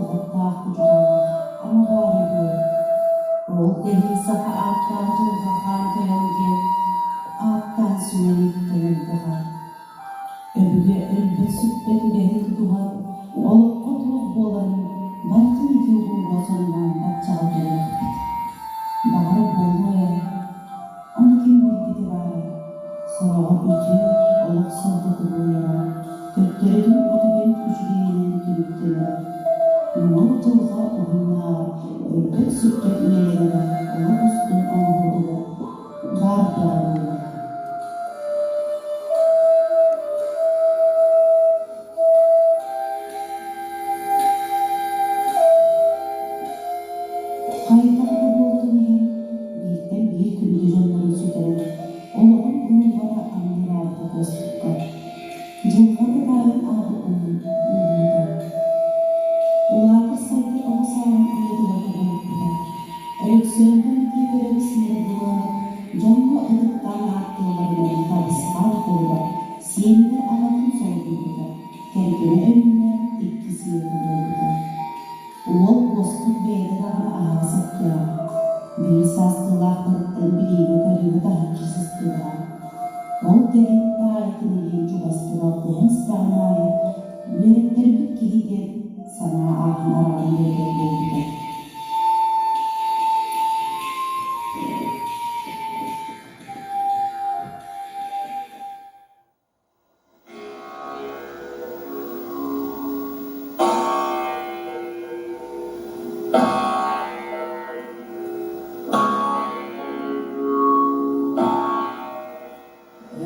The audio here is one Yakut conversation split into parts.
уоттаах учуутал ама баар үһү. Ол да иһин саха ааттаах дьылҕа хаан тойон диэн ааттаан сүҥэн ыыттан эрдэҕэ. Өбүгэ өлбөт-сүппэт үгэһин тутуһан, олоххо туох буоларын барытын ити уһууга сонноон баччаҕа кэллэхпит. Баҕар буолуо ээ, ону ким билбитэ баарай, сороҕор үтүө олох сорго кубулуйара, төттөрүтүн үтүгэн үчүгэйинэн түмүктэнэрэ. Муҥур дьылҕа уһуннааҕар өлбөт-сүппэт үйэлэнэрэ олох устун оҥоһуутугар баар бөҕө буоллаҕа. Хайдах да буолтун иһин, бииртэн биир күндү дьоннорун сүтэрэн, олоҕун уһулҕата анныраабыта куоспукка, дьылҕата таайан аабыппынан уурбута. Улаатар сайдар оҕо сааһын үйэтигэр уһулуппута. Өлөксөөндө Никифорович Мирдунанов дьоҥҥо ытыктаан ааттыылларынан табысхаан кулуба сиэнигэр аҕатын солбуйбута, кэргэнэ өлүүнэ иккис ийэтэ буолбута. Уол уоскут бэйэтэ даҕаны аһаҕас өттөөҕө, биир саастыылаахтарыттан билиигэ-көрүүгэ таһыччы сыстыгаҕа. Ол да иһин таайа кинилиин чугастык алтыһан истэҕин аайы үөрэттэрбит киһи диэн санаа ааһан араҕан биэрбэт буолбута.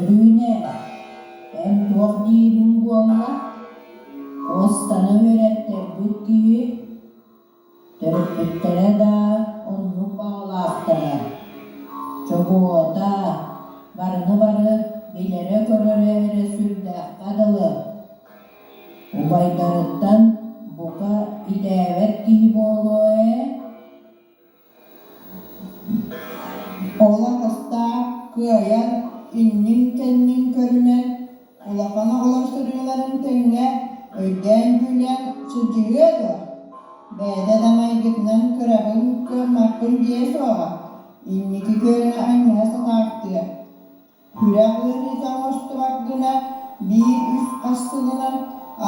Өрүүнэ, эн туох диириҥ буолла? Куостаны үөрэттэрбит киһи Төрөппүттэрэ да оннук баҕалаахтара, чобуота, барыны-бары билэрэ-көрөрө эрэ сүрдээххэ дылы. Убайдарыттан бука итээбэт киһи буолуо ээ Ол атастаах кыайан иннин-кэннин көрүнэн, улахан оҕолор суруйаларын тэҥҥэ өйдөөн-дьүүлээн сылдьыһыа дуо? Бэйэтэ да майгытынан кырабын, кыаммаппын диэ суоҕа, инники күөҥҥэ анньыһа сатаахтыа. Күрэх ыарыыта оҥостубат гына биир үс хас сылынан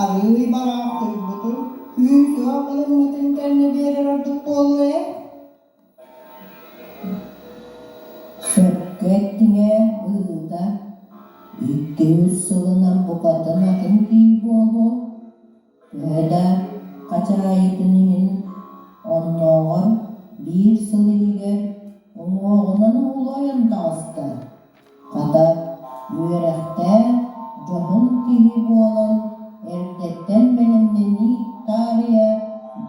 арыый бараахтыйбытын, күүс-уох ылыммытын кэннэ биэрэр ордук буолуо ээ. Сөпкө эттиҥ ээ, быһыыта, икки-үс сылынан букатын атын киһи буолуо. Төһө да хачаайытын иһин, оннооҕор биир сыл иһигэр уҥуоҕунан уулайан таҕыста. Хата, үөрэхтээх, дьоһун киһи буолан, эрдэттэн бэлэмнэнии таарыйа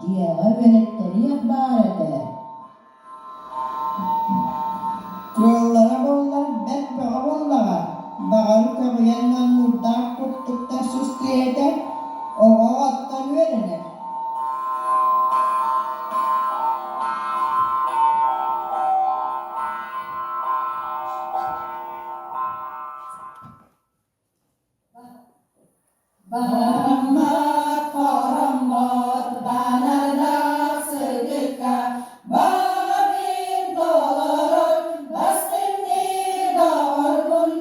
дьиэҕэ үөрэттэриэх баар этэ. Кыаллара буоллар бэрт бөҕө буоллаҕа, баҕар көҕүйэн наннурдаах куртуктар сыстыа этэ, оҕо оттон үөрэнэр. Бараммат, хороммот, банардаах сырдыкка баҕабын толорон, бастыҥныыр доҕорбун,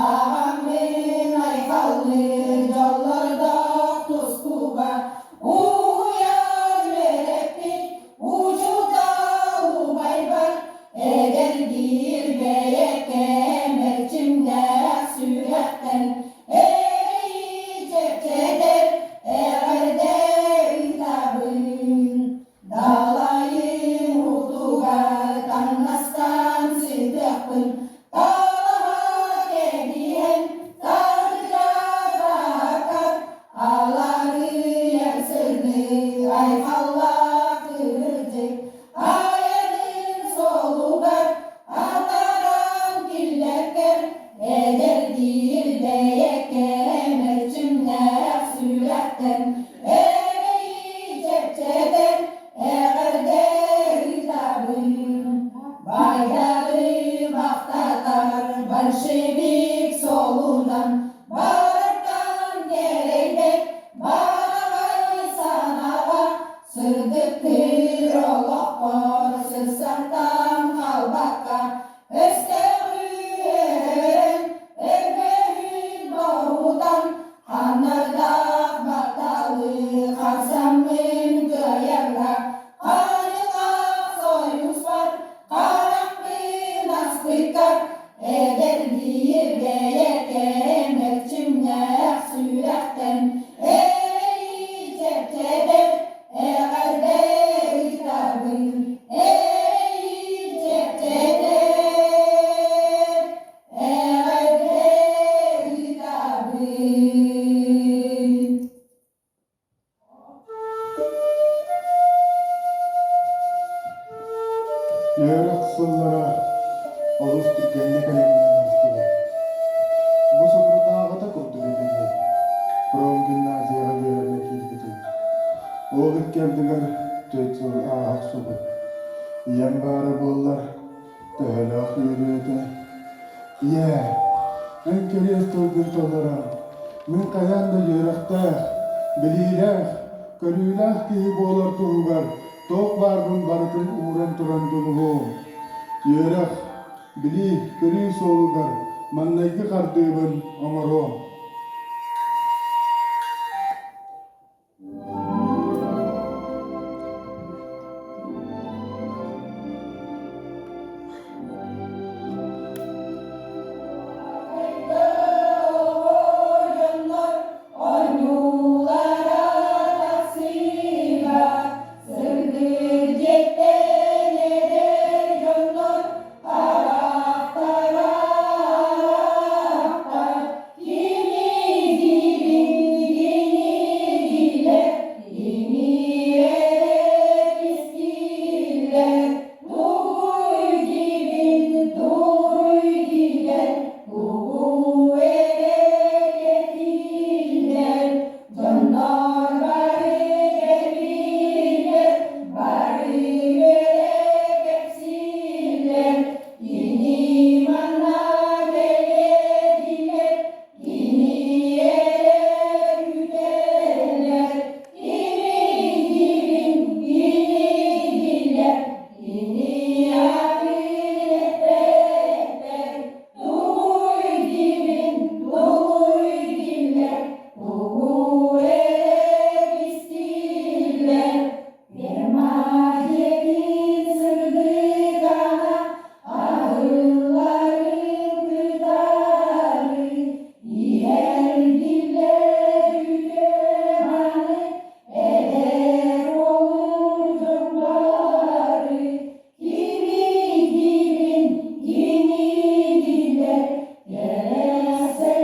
аҕаммын айхаллыыр дьоллордоох тускуга уһуйан үөрэппит учуутал убайбар эдэрдиир бэйэккэм эрчимнээх сүрэхтэн эрэйи чэпчэтэн. Эдэр биир бэйэкэм эрчимнээх сүрэхтэн Эрэйи чэпчэтэр эҕэрдэ ыытабын Эрэйи чэпчэтэр эҕэрдэ ыытабын. Үөрэх сыллара олус түргэнник элэҥнээн аастылар. Бу соторутааҕыта курдук этэ дии, промгимназияҕа үөрэнэ киирбитим. Ол икки ардыгар түөрт сыл ааһа охсубут. Ийэм баара буоллар, төһөлөөх үөрүө этэ. Ийээ, эн кэриэс тылгын толорон, мин хайаан да үөрэхтээх, билиилээх, көрүүлээх киһи буолар туһугар туох баарбын барытын ууран туран дьулуһуом. Үөрэх, билии, көрүү суолугар маҥнайгы хардыыбын оҥоруом. Ойуулара тахсыыга сырдыыр дьиэттэн эдэр дьоннор харахтара арахтар кими диибин кини дииллэр кими эрэ кистииллэр тугуй диибин тугуй дииллэр тугу эрэ кэтииллэр дьоннор бары кэлбиттэр бары үөрэ кэпсииллэр кини манна кэлиэ дииллэр кини эрэ күүтэллэр кими диибин кини дииллэр кини атын эппэттэр тугуй диибин тугуй дииллэр тугу эрэ кистииллэр Германия сырдыгана аһылларын кытары иһэрдиллэр үтүө-мааны эдэр уолун дьон бары кими диибин кини дииллэр кэрэхсэллээх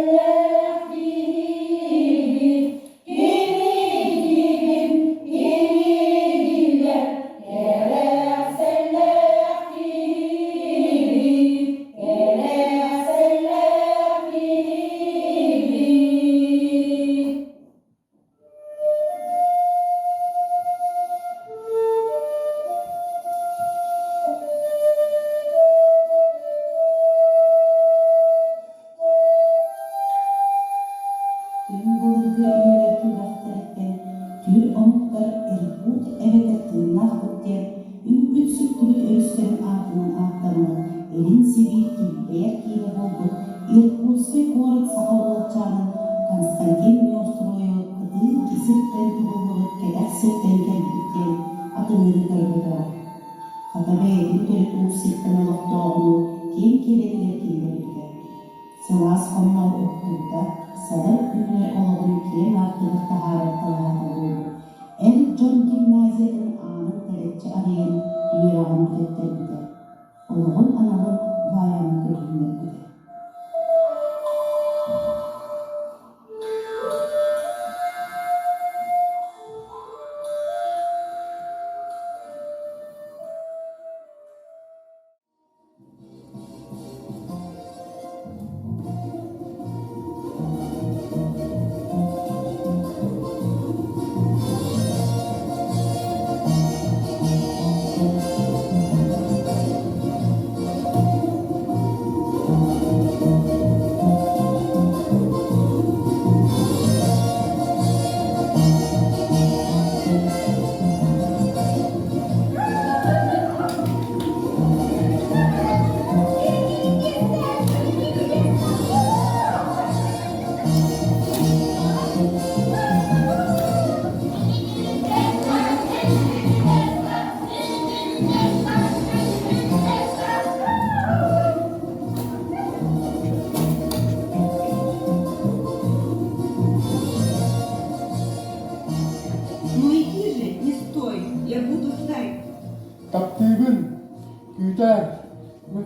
киһибит кими диибин кини дииллэр кэрэхсэллээх киһибит кэрэхсэллээх киһибит. Түҥ былыргы үйэлэр түгэхтэриттэн түүр омуктар Иркут эбэтэр Тыыннаах кут диэн үҥпүт-сүктүбүт өрүстэрин аатынан ааттаммыт Илин Сибиир килбэйэр киинэ буолбут Иркутскай куорат саха уолчаанын Константин Неустроевы кытыы сиртэн тубуллубут кэтэх сиртэн кэлбит диэн атыҥырыы көрбөтөҕө. Хата бэйэтин төрүт уус сиртэн олохтооҕуну киэҥ киэлитигэр киллэрбитэ. Сылаас хонноох уһуктубута, садар үүнэр олоҕун киэҥ аартыгар таһаарар талаһата буолбут эр дьон гимназиятын аанын тэлэччи арыйан үөрэҕин бүтэттэрбитэ, олоҕун аналын Варяны көрүһүннэрбитэ.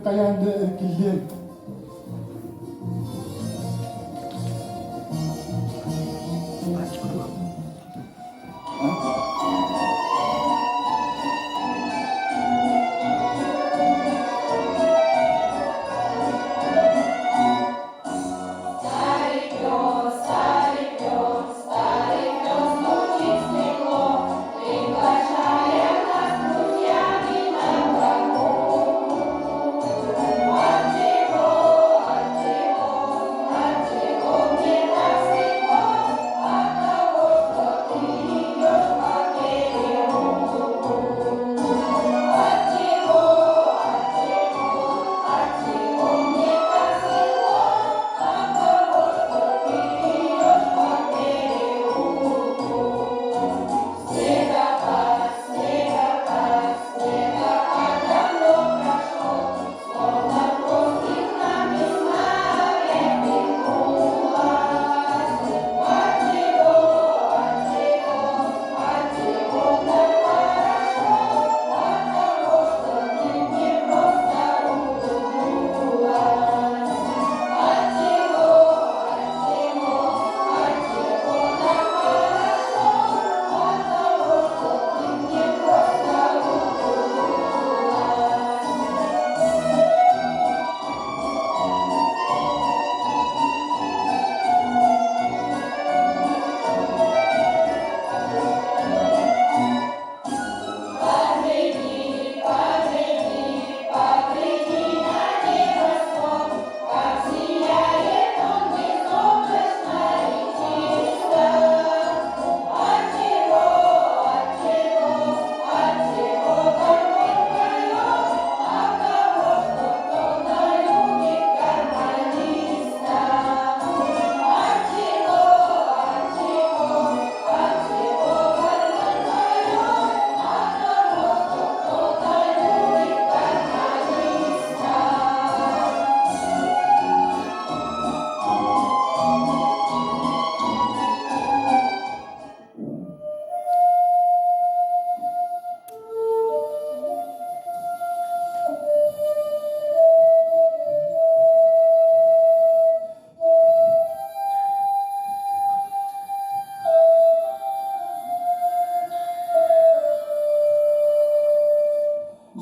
хайаан да эргиллиэм.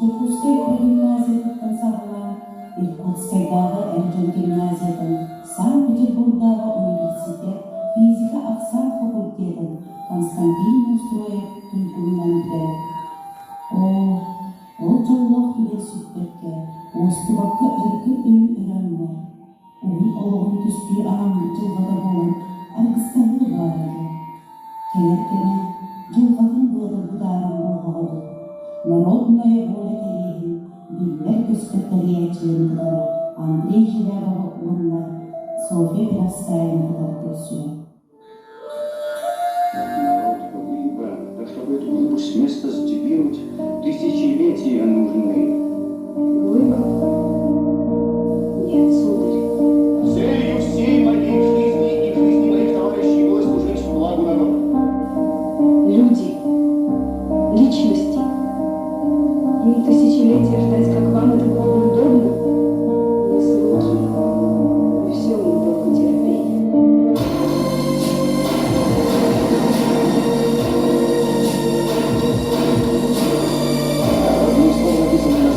Дьокуускай прогимназиятыттан саҕалаан Иркутскайдааҕы эр дьон гимназиятын, Санкт-Петербурдааҕы университет физика-ахсаан факультетын Константин Неустроев туйгунунан бүтэрэр. Оо, ол дьоллоох түгэн сүппэккэ, уостубакка өркөн өйүн өрө анньар, уһун олоҕун түстүү анаммыт дьылҕата буолан аргыстаһыы баар этэ. Кэлэр кэмэ дьылҕатын быата бытааран буоллаҕа дуу, народная воля кэриэһин биллэр-көстөр тэрийээччилэрин кытары Андрей Желябовы уонна Софья Перовскаяны кытары көрсүһэр. Народ глыба, да чтобы эту глыбу с места сдвинуть, тысячелетия нужны. Глыба? Нет, сударь. Целью всей моей жизни и жизни моих товарищей было служить благу народа. Люди, личности. Им тысячелетия ждать, как вам это было бы удобно? Не с руки. И все мы долго терпеть. Одним словом написано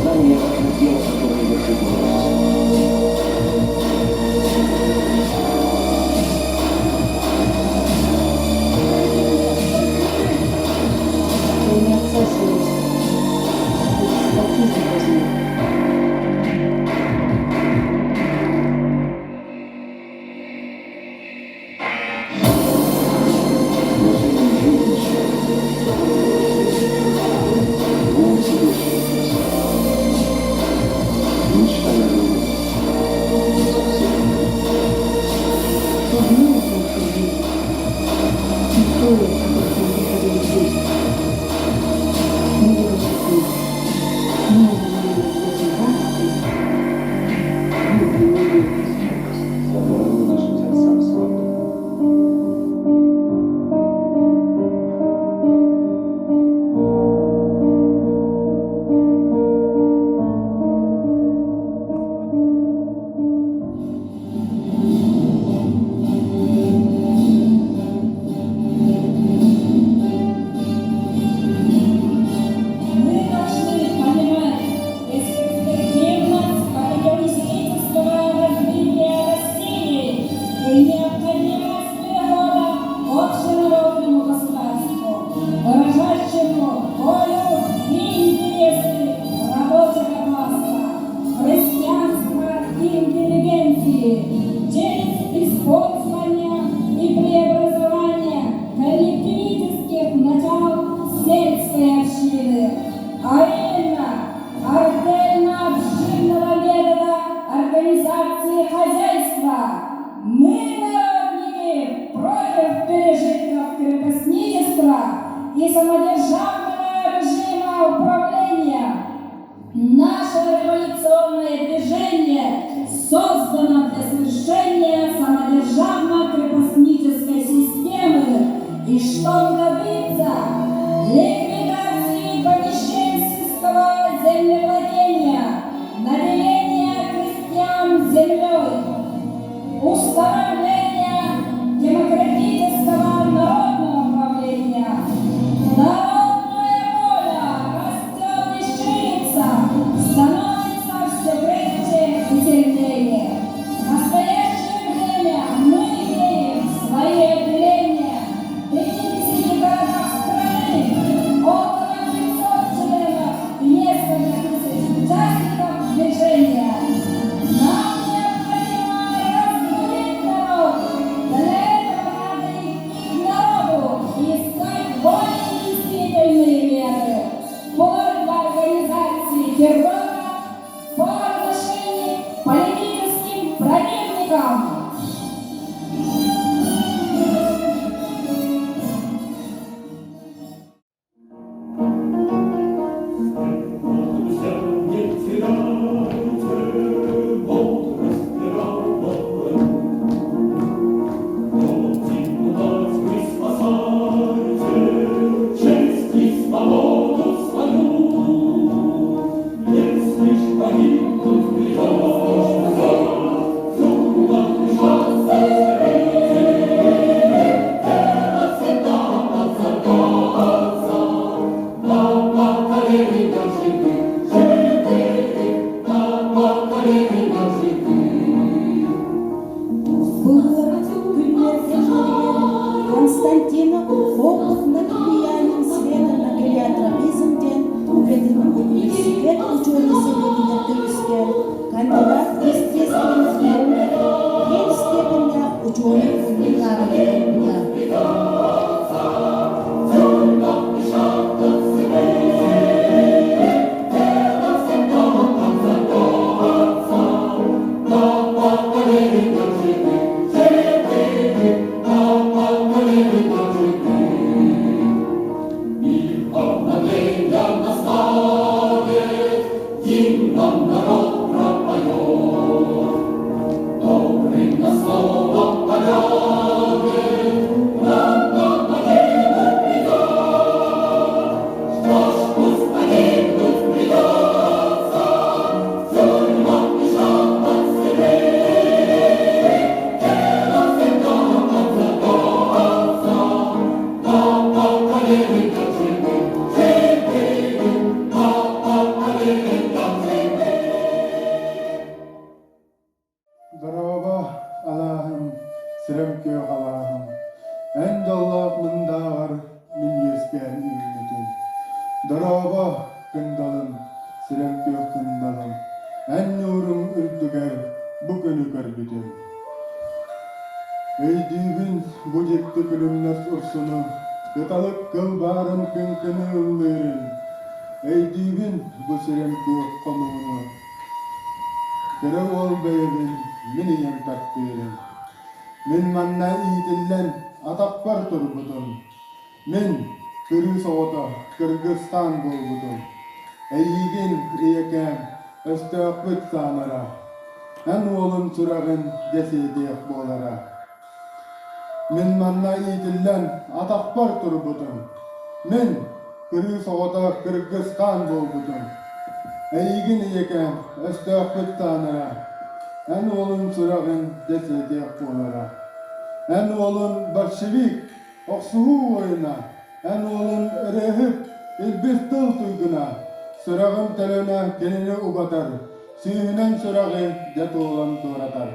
революции через использование и преобразование коллективистских начал сельской общины, а именно артельно-общинного метода организации хозяйства. Мы, народники, против пережитков крепостничества и самодержавного режима управления. Наше революционное движение создано для совершения самодержавно-крепостнической системы и чтобы добиться ликвидации помещенческого землевладения, наделения крестьян землей, установления демократического народного правления. Народная воля растет и ширится, становится все крепче и сильнее. В настоящее время мы имеем свои отделения в 50 городах страны, около 500 членов и несколько тысяч участников движения. Нам необходимо разбудить народ. Для этого надо идти к народу и искать более действительные меры, вплоть до организации террора по отношению к политическим противникам. Былыр күннэр күннэригэр Константинов «Опыт над влиянием света на гелиотропизм» диэн үлэтин университет учуонай сэбиэтигэр көмүскээн, кандидат естественных наук киэҥ степеннээх учуонай унньуктааҕын ылбыта. Дорообо, алааһым, сирэм күөх алааһым, эн дьоллоох мындааҕар мин үөскээн үүммүтүм. Дорообо, кындалым, сирэм күөх кындалым, эн ньууруҥ үрдүгэр бу күнү көрбүтүм. Өйдүүбүн бу дьикти күлүмнэс урсуну, кыталык кыл баарын кыҥкыны ыллыырын. Өйдүүбүн бу сирэм күөх хонууну, Кыра уол бэйэбин мин ийэм таптыырын. Мин манна иитиллэн атахпар турбутум. Мин кырыыс оҕото Кыргызстан буолбутум. Эйиигин, ийэкээм, өстөөхпүт саанара. Эн уолун сүрэҕин дьэ сиэтиэх буолара. Мин манна иитиллэн атахпар турбутум. Мин кырыыс оҕото кыргыз хаан буолбутум. Эйигин ийэкээм өстөөхпүт таанара, эн уолун сүрэҕин дьэ сиэтиэх буолара. Эн уолун большевик, охсуһуу буойуна, эн уолун ырыаһыт, илбис тыл туйгуна, сүрэҕим төлөнө кинини убатар, сүүһүнэн сүрэҕи дьэ туолан туоратар.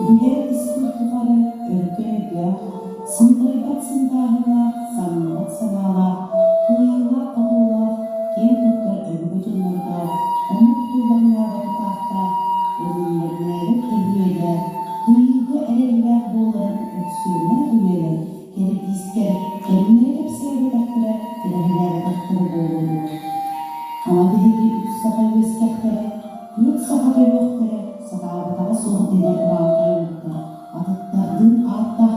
Билэр испит тухары өркөн өйдөөх, сынтарыйбат сындааһыннаах, самныбат санаалаах, кыайыылаах-хотуулаах, киэн туттар өбүгэ дьоннордоох, омук туллаҥнаабат тутаахтаах, өлүннэрнээбэт өһүөлээх, кыайыыга эрэллээх буоларын өксүөннээх үйэлэр кэрдиистэр кэмнэрэ кэпсээбэтэхтэрэ, кэрэһэлээбэтэхтэрэ буолуо дуо? Ама биһиги үс саха үөскэхтэрэ, түөрт саха төрүөхтэрэ, сатаабатаҕа суох дэнэр урааҥхай омуктар атыттардыын ааттаах.